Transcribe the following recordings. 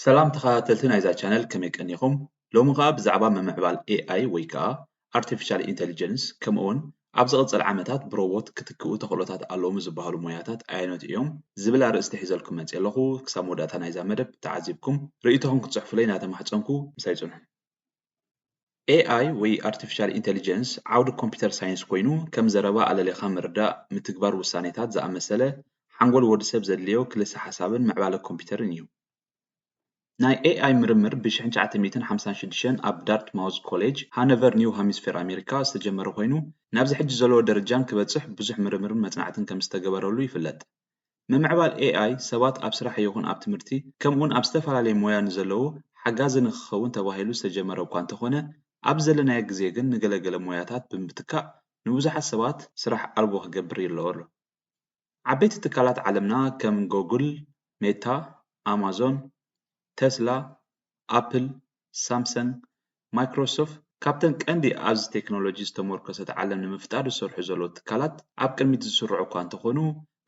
ሰላም ተኸታተልቲ ናይዛ ቻነል፣ ከመይ ቀኒኹም? ሎሚ ኸኣ ብዛዕባ ምምዕባል ኤኣይ ወይ ከኣ ኣርቲፊሻል ኢንተሊጀንስ፣ ከምኡ እውን ኣብ ዝቕጽል ዓመታት ብሮቦት ክትክኡ ተኽእሎታት ኣለዉ ዝበሃሉ ሞያታት ኣየኖት እዮም ዝብል ኣርእስቲ ሒዘልኩም መጺአ ኣለኹ። ክሳብ መወዳእታ ናይዛ መደብ ተዓዚብኩም ርእይቶኹም ክትጽሕፉለይ እናተማሕጸንኩ ምሳይ ጽንሑ። ኤኣይ ወይ ኣርቲፊሻል ኢንተሊጀንስ ዓውዲ ኮምፒተር ሳይንስ ኮይኑ፣ ከም ዘረባ ኣለሊኻ ምርዳእ፣ ምትግባር ውሳኔታት ዝኣመሰለ ሓንጎል ወዲ ሰብ ዘድልዮ ክልሰ ሓሳብን ምዕባለ ኮምፒተርን እዩ። ናይ ኤኣይ ምርምር ብ ሽሕን ትሽዓተ ሚእትን ሓምሳን ሽዱሽተን ኣብ ዳርትማውዝ ኮሌጅ ሃኖቨር ኒው ሃሚስፌር ኣሜሪካ ዝተጀመረ ኮይኑ፣ ናብዚ ሕጂ ዘለዎ ደረጃን ክበጽሕ ብዙሕ ምርምርን መጽናዕትን ከም ዝተገበረሉ ይፍለጥ። ምምዕባል ኤኣይ ሰባት ኣብ ስራሕ ይኹን ኣብ ትምህርቲ ከምኡውን ኣብ ዝተፈላለየ ሞያ ንዘለዉ ሓጋዚ ንክኸውን ተባሂሉ ዝተጀመረ እኳ እንተኾነ፣ ኣብ ዘለናዮ ግዜ ግን ንገለገለ ሞያታት ብምትካእ ንብዙሓት ሰባት ስራሕ ኣልቦ ክገብር ይረሎ ኣሎ። ዓበይቲ ትካላት ዓለምና ከም ጎግል፣ ሜታ፣ ኣማዞን፣ ተስላ፣ ኣፕል፣ ሳምሰንግ፣ ማይክሮሶፍት ካብተን ቀንዲ ኣብዚ ቴክኖሎጂ ዝተሞርከሰት ዓለም ንምፍጣር ዝሰርሑ ዘለዉ ትካላት ኣብ ቅድሚት ዝስርዑ እኳ እንተኾኑ፣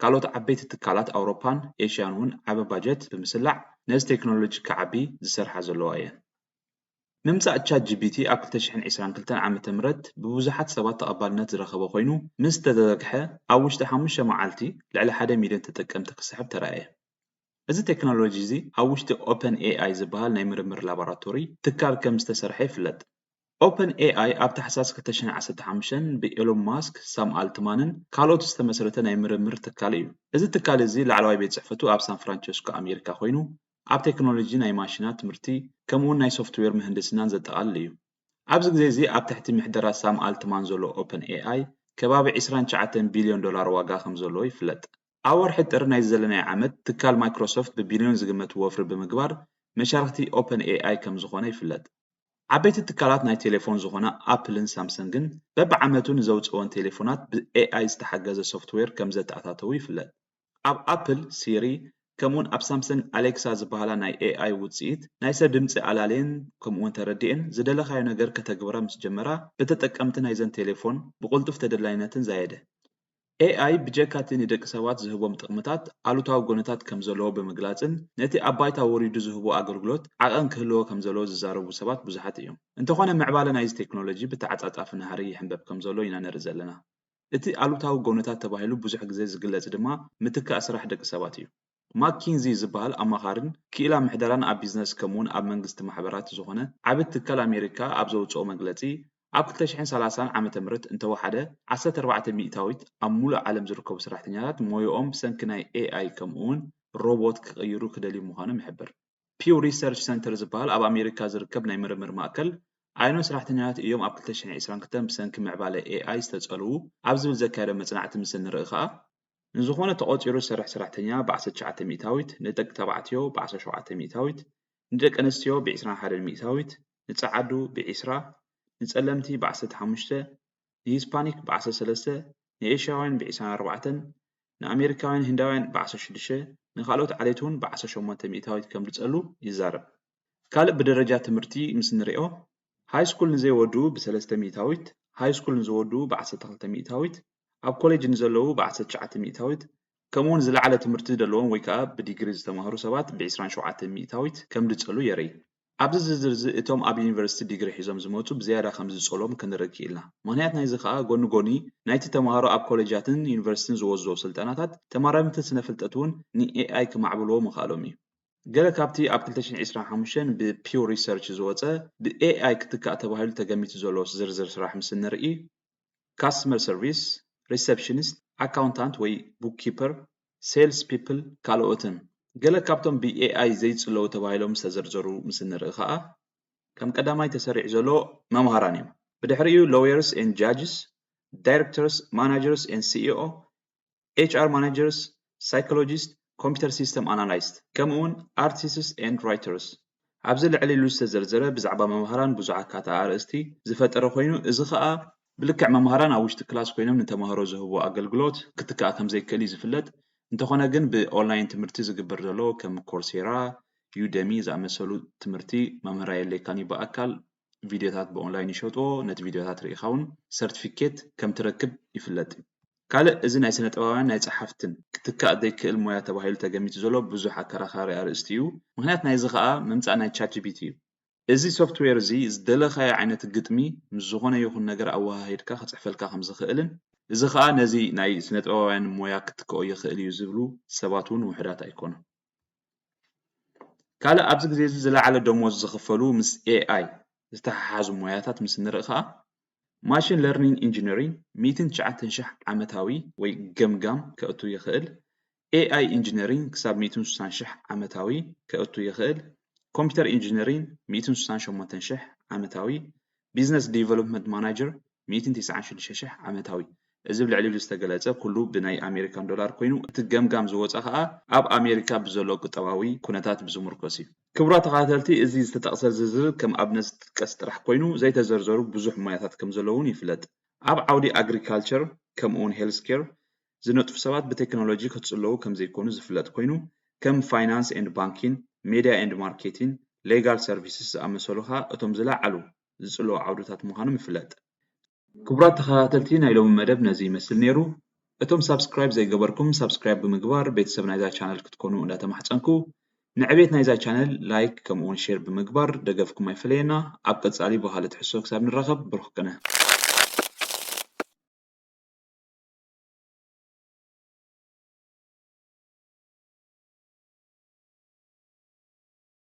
ካልኦት ዓበይቲ ትካላት ኣውሮፓን ኤሽያን እውን ዓቢ ባጀት ብምስላዕ ነዚ ቴክኖሎጂ ክዓቢ ዝሰርሓ ዘለዋ እየን። ምምጻእ ቻት ጂፒቲ ኣብ ክልተ ሽሕን ዕስራን ክልተን ዓመተ ምህረት ብብዙሓት ሰባት ተቐባልነት ዝረኸበ ኮይኑ፣ ምስ ተዘርግሐ ኣብ ውሽጢ ሓሙሽተ መዓልቲ ልዕሊ ሓደ ሚልዮን ተጠቀምቲ ክስሕብ ተራእየ። እዚ ቴክኖሎጂ እዚ ኣብ ውሽጢ ኦፐን ኤኣይ ዝበሃል ናይ ምርምር ላቦራቶሪ ትካል ከም ዝተሰርሐ ይፍለጥ። ኦፐን ኤኣይ ኣብ ታሕሳስ ክልተ ሽሕን ዓሰርተ ሓሙሽተን ብኤሎን ማስክ፣ ሳም ኣልትማንን ካልኦት ዝተመስረተ ናይ ምርምር ትካል እዩ። እዚ ትካል እዚ ላዕለዋይ ቤት ጽሕፈቱ ኣብ ሳን ፍራንቸስኮ ኣሜሪካ ኮይኑ፣ ኣብ ቴክኖሎጂ ናይ ማሽናት ትምህርቲ ከምኡውን ናይ ሶፍትዌር ምህንድስናን ዘጠቓልል እዩ። ኣብዚ ግዜ እዚ ኣብ ትሕቲ ምሕደራ ሳም ኣልትማን ዘሎ ኦፐን ኤኣይ ከባቢ ዕስራን ትሽዓተን ቢልዮን ዶላር ዋጋ ከም ዘለዎ ይፍለጥ። ኣብ ወርሒ ጥሪ ናይ ዘለናዮ ዓመት ትካል ማይክሮሶፍት ብቢልዮን ዝግመት ወፍሪ ብምግባር መሻርክቲ ኦፐን ኤኣይ ከም ዝኾነ ይፍለጥ። ዓበይቲ ትካላት ናይ ቴሌፎን ዝኾና ኣፕልን ሳምሰንግን በብዓመቱ ንዘውፅእወን ቴሌፎናት ብኤኣይ ዝተሓገዘ ሶፍትዌር ከም ዘተኣታተዉ ይፍለጥ። ኣብ ኣፕል ሲሪ ከምኡውን ኣብ ሳምሰንግ ኣሌክሳ ዝበሃላ ናይ ኤኣይ ውፅኢት ናይ ሰብ ድምፂ ኣላልየን ከምኡውን ተረዲኤን ዝደለኻዮ ነገር ከተግብራ ምስ ጀመራ ብተጠቀምቲ ናይዘን ቴሌፎን ብቕልጡፍ ተደላይነትን ዛየደ። ኤኣይ ብጀካ እቲ ንደቂ ሰባት ዝህቦም ጥቕምታት ኣሉታዊ ጎነታት ከም ዘለዎ ብምግላፅን ነቲ ኣብ ባይታ ወሪዱ ዝህቦ ኣገልግሎት ዓቐን ክህልዎ ከም ዘለዎ ዝዛረቡ ሰባት ብዙሓት እዮም። እንተኾነ ምዕባለ ናይዚ ቴክኖሎጂ ብተዓፃፃፊ ናህሪ ይሕንበብ ከም ዘሎ ኢና ንርኢ ዘለና። እቲ ኣሉታዊ ጎነታት ተባሂሉ ብዙሕ ግዜ ዝግለጽ ድማ ምትካእ ስራሕ ደቂ ሰባት እዩ። ማኪንዚ ዝበሃል ኣማኻርን ክኢላ ምሕደራን ኣብ ቢዝነስ ከምኡውን ኣብ መንግስቲ ማሕበራት ዝኾነ ዓቢ ትካል ኣሜሪካ ኣብ ዘውጽኦ መግለጺ፣ ኣብ ክልተ ሽሕን ሰላሳን ዓመተ ምህረት እንተወሓደ ዓሰርተ ኣርባዕተ ሚእታዊት ኣብ ሙሉእ ዓለም ዝርከቡ ሰራሕተኛታት ሞያኦም ብሰንኪ ናይ ኤኣይ ከምኡውን ሮቦት ክቕይሩ ክደልዩ ምዃኖም ይሕብር። ፒው ሪሰርች ሰንተር ዝበሃል ኣብ ኣሜሪካ ዝርከብ ናይ ምርምር ማእከል፣ ኣየኖት ሰራሕተኛታት እዮም ኣብ ክልተ ሽሕን ዕስራን ክልተን ብሰንኪ ምዕባለ ኤኣይ ዝተጸልዉ ኣብ ዝብል ዘካየዶ መጽናዕቲ ምስ እንርኢ ከኣ፣ ንዝኾነ ተቖጺሩ ዝሰርሕ ሰራሕተኛ ብ ዓሰርተ ትሽዓተ ሚእታዊት፣ ንደቂ ተባዕትዮ ብ ዓሰርተ ሸውዓተ ሚእታዊት፣ ንደቂ ኣንስትዮ ብ ዕስራን ሓደን ሚእታዊት፣ ንጸዓዱ ብ ዕስራ፣ ንጸለምቲ ብ ዓሰርተ ሓሙሽተ፣ ንሂስፓኒክ ብ ዓሰርተ ሰለስተ፣ ንኤሽያውያን ብ ዕስራን ኣርባዕተን፣ ንኣሜሪካውያን ህንዳውያን ብ ዓሰርተ ሽዱሽተ፣ ንኻልኦት ዓሌት እውን ብ ዓሰርተ ሸሞንተ ሚእታዊት ከም ዝጸሉ ይዛረብ። ካልእ ብደረጃ ትምህርቲ ምስ ንሪኦ፣ ሃይ ስኩል ንዘይወድኡ ብ ሰለስተ ሚእታዊት፣ ሃይ ስኩል ንዝወድኡ ብ ዓሰርተ ክልተ ሚእታዊት፣ ኣብ ኮሌጅ ንዘለዉ ብ ዓሰርተ ትሽዓተ ሚእታዊት፣ ከምኡውን ዝለዓለ ትምህርቲ ዝደለዎም ወይ ከኣ ብዲግሪ ዝተማህሩ ሰባት ብ ዕስራን ሸውዓተን ሚእታዊት ከም ዝጸሉ የርኢ። ኣብዚ ዝርዝር እዚ እቶም ኣብ ዩኒቨርሲቲ ዲግሪ ሒዞም ዝመጹ ብዝያዳ ከም ዝጸሎም ክንርኢ ክኢልና። ምኽንያት ናይዚ ከኣ ጎኒ ጎኒ ናይቲ ተማሃሮ ኣብ ኮሌጃትን ዩኒቨርሲቲን ዝወስድዎ ስልጠናታት፣ ተመራመርቲ ስነ ፍልጠት እውን ንኤኣይ ክማዕብልዎ ምኽኣሎም እዩ። ገለ ካብቲ ኣብ ክልተ ሽሕን ዕስራን ሓሙሽተን ብ ፒው ሪሰርች ዝወጸ ብኤኣይ ክትካእ ተባሂሉ ተገሚቱ ዘሎ ዝርዝር ስራሕ ምስ እንርኢ፣ ካስተመር ሰርቪስ፣ ሪሰፕሽኒስት፣ ኣካውንታንት ወይ ቡክኪፐር፣ ሴልስ ፒፕል ካልኦትን። ገለ ካብቶም ብኤኣይ ዘይጽለዉ ተባሂሎም ዝተዘርዘሩ ምስ እንርኢ ከኣ፣ ከም ቀዳማይ ተሰሪዑ ዘሎ መምሃራን እዮም። ብድሕሪኡ ሎየርስ ኤንድ ጃጅስ፣ ዳይረክተርስ፣ ማናጀርስ ኤንድ ሲኢኦ፣ ኤችኣር ማናጀርስ፣ ሳይኮሎጂስት፣ ኮምፒተር ሲስተም ኣናላይስት፣ ከምኡውን ኣርቲስትስ ኤንድ ራይተርስ። ኣብዚ ልዕል ኢሉ ዝተዘርዘረ ብዛዕባ መምሃራን ብዙሕ ኣካታ ኣርእስቲ ዝፈጠረ ኮይኑ፣ እዚ ኸኣ ብልክዕ መምሃራን ኣብ ውሽጢ ክላስ ኮይኖም ንተማሃሮ ዝህብዎ ኣገልግሎት ክትካእ ከም ዘይክእል እዩ ዝፍለጥ። እንተኾነ ግን ብኦንላይን ትምህርቲ ዝግበር ዘሎ ከም ኮርሴራ፣ ዩደሚ ዝኣመሰሉ ትምህርቲ መምህር ኣየድልየካን እዩ። ብኣካል ቪድዮታት ብኦንላይን ይሸጥዎ፣ ነቲ ቪድዮታት ርኢኻ እውን ሰርቲፊኬት ከም ትረክብ ይፍለጥ እዩ። ካልእ እዚ ናይ ስነ ጥበባውያን ናይ ጸሓፍትን ክትካእ ዘይክእል ሞያ ተባሂሉ ተገሚቱ ዘሎ ብዙሕ ኣከራኻሪ ኣርእስቲ እዩ። ምኽንያት ናይዚ ከኣ ምምጻእ ናይ ቻት ጂ ፒ ቲ እዩ። እዚ ሶፍትዌር እዚ ዝደለኻዮ ዓይነት ግጥሚ ምስ ዝኾነ ይኹን ነገር ኣወሃሂድካ ክጽሕፈልካ ከም ዝኽእልን እዚ ከኣ ነዚ ናይ ስነ ጥበባውያን ሞያ ክትክኦ ይኽእል እዩ ዝብሉ ሰባት እውን ውሑዳት ኣይኮኑን። ካልእ ኣብዚ ግዜ እዚ ዝለዓለ ደሞዝ ዝኽፈሉ ምስ ኤ ኣይ ዝተሓሓዙ ሞያታት ምስ ንርኢ ከኣ ማሽን ለርኒንግ ኢንጂነሪንግ ሚእትን ትሽዓተን ሽሕ ዓመታዊ ወይ ገምጋም ከእቱ ይኽእል። ኤ ኣይ ኢንጂነሪንግ ክሳብ ሚእትን ስሳን ሽሕ ዓመታዊ ከእቱ ይኽእል። ኮምፒውተር ኢንጂነሪንግ ሚእትን ስሳን ሸሞንተን ሽሕ ዓመታዊ። ቢዝነስ ዲቨሎፕመንት ማናጀር ሚእትን ትስዓን ሽዱሽተ ሽሕ ዓመታዊ። እዚ ብልዕሊ ኢሉ ዝተገለጸ ኩሉ ብናይ ኣሜሪካን ዶላር ኮይኑ እቲ ገምጋም ዝወጸ ከኣ ኣብ ኣሜሪካ ብዘሎ ቁጠባዊ ኩነታት ብዝምርኮስ እዩ። ክቡራት ተኸታተልቲ፣ እዚ ዝተጠቕሰ ዝርዝር ከም ኣብነት ዝጥቀስ ጥራሕ ኮይኑ ዘይተዘርዘሩ ብዙሕ ሞያታት ከም ዘለዉ እውን ይፍለጥ። ኣብ ዓውዲ ኣግሪካልቸር ከምኡ እውን ሄልስኬር ዝነጥፉ ሰባት ብቴክኖሎጂ ክትጽለዉ ከም ዘይኮኑ ዝፍለጥ ኮይኑ ከም ፋይናንስ ኤንድ ባንኪን፣ ሜድያ ኤንድ ማርኬቲን፣ ሌጋል ሰርቪስስ ዝኣመሰሉ ከኣ እቶም ዝለዓሉ ዝጽለዉ ዓውድታት ምዃኖም ይፍለጥ። ክቡራት ተኸታተልቲ ናይ ሎሚ መደብ ነዚ ይመስል ነይሩ። እቶም ሳብስክራይብ ዘይገበርኩም ሳብስክራይብ ብምግባር ቤተሰብ ናይዛ ቻነል ክትኮኑ እንዳተማሕጸንኩ ንዕቤት ናይዛ ቻነል ላይክ ከምኡ እውን ሼር ብምግባር ደገፍኩም ኣይፈለየና። ኣብ ቀጻሊ ብኻልእ ትሕዝቶ ክሳብ ንራኸብ ብሩኽ ቅነ።